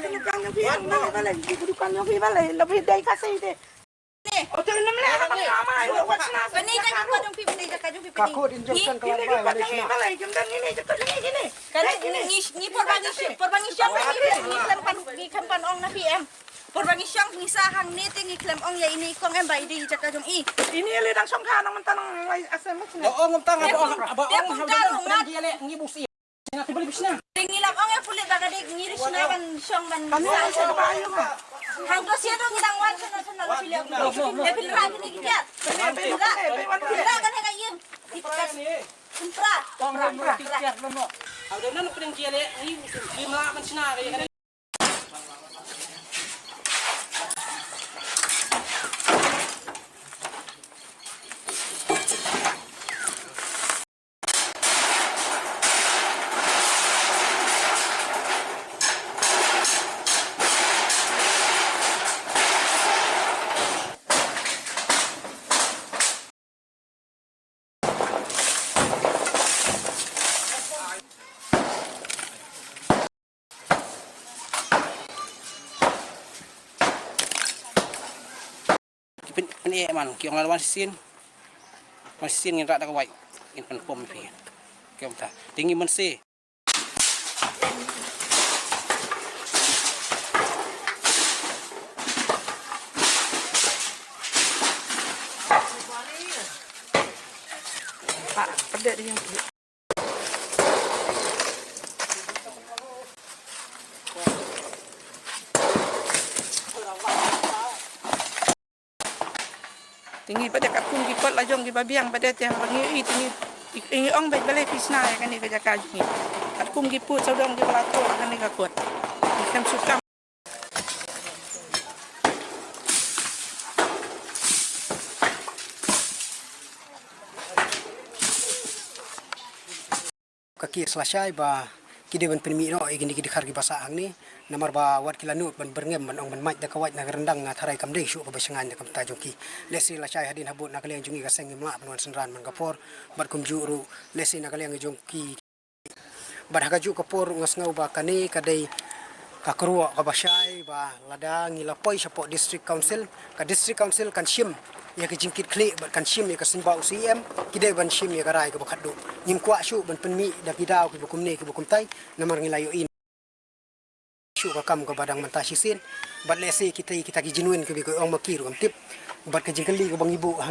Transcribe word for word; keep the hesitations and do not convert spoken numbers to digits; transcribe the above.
Dukan jong phi, balei, balei, dukan jong phi, balei, la phi dei ka sei te. Ni. Oh, tu enam leh, apa nama, ini buat sana. Pynïeng jaka jong phi, pynïeng jaka jong phi, pynïeng. Ka kot injunction ka la bai, ni, ni, balei, jom dan ni, ni, jaka jong ni, ni. Kan ni, ni, ni, por ba ngi shong, por ba ngi shong, ngi, ngi khlem pan, ngi khlem pan ong na phi em. Por ba ngi shong, ngi sah hangne te ngi khlem ong ïa ine i kong em ba i dei jaka jong i. Ine le dang shong kha nang mynta nang lai asem. Ba ong mynta nga ba ong, ba ong ha ba ong ngi bus i. Nga tu beli bisna. Te ngi la ong ïa pulit ba ka dei ngi ri shna ban shong ban. Kami ban shong ba ayu ma. Hang to sia to ngi dang wan shong shong la phi le. Le phi ra kine ki kiat. Phi ra, phi ra kan ha ka ïing. Ki kiat. Phi ra. Phi ra. Phi ra. Au de nan pdeng ki le ngi ki ma ban shna ka ïing. Ki pyn, pyn-, eh, man, ki ong la wan shisien. Wan shisien ngin rah da ka wait. Ngin pynpom ïa phi. Ki ong ta. Te ngi mynse. Ah, update dia. Te ngi pat de katkum ki kot la jong kiba biang pat de te haba ngi ïohi te ngi, ngi ong bad balei phi shna ïa kane ka jaka jong ngi. Katkum ki pud sawdong kiba la thoh ha kane ka kot. Ngi khlem shu kam. Ka ki sla shai ba ki dei ban pynmih noh ïa kine ki dkhar kiba sah hangne. Namar ba wat ki la nud ban byrngem ban ong ban mait da ka wait na ka ryndang, nga tharai kam dei shuh kaba shngaiñ na ka bynta jong ki. Lehse la shai hadien habud na ka liang jong ngi ka seng ngim lah ban wan synran man ka por. Bad kumjuh ruh lehse na ka liang jong ki. Bad ha kajuh ka por ruh nga sngew ba kane ka dei ka kyrwoh kaba shai ba lada ngi la poi shapoh District Council, ka District Council kan shim ïa ka jingkitkhlieh bad kan shim ïa ka symbai u C M, ki dei ban shim ïa ka rai kaba khatduh. Ngim kwah shuh ban pynmih da ki daw kiba kumne kiba kumtai, namar ngi la ïohi shuh ka kam kaba dang mynta shisien. Bad lehse kita, kita ki genuine kiba ong ma ki ruh ngam tip. Bad ka jingkylli kaba ngi buh ha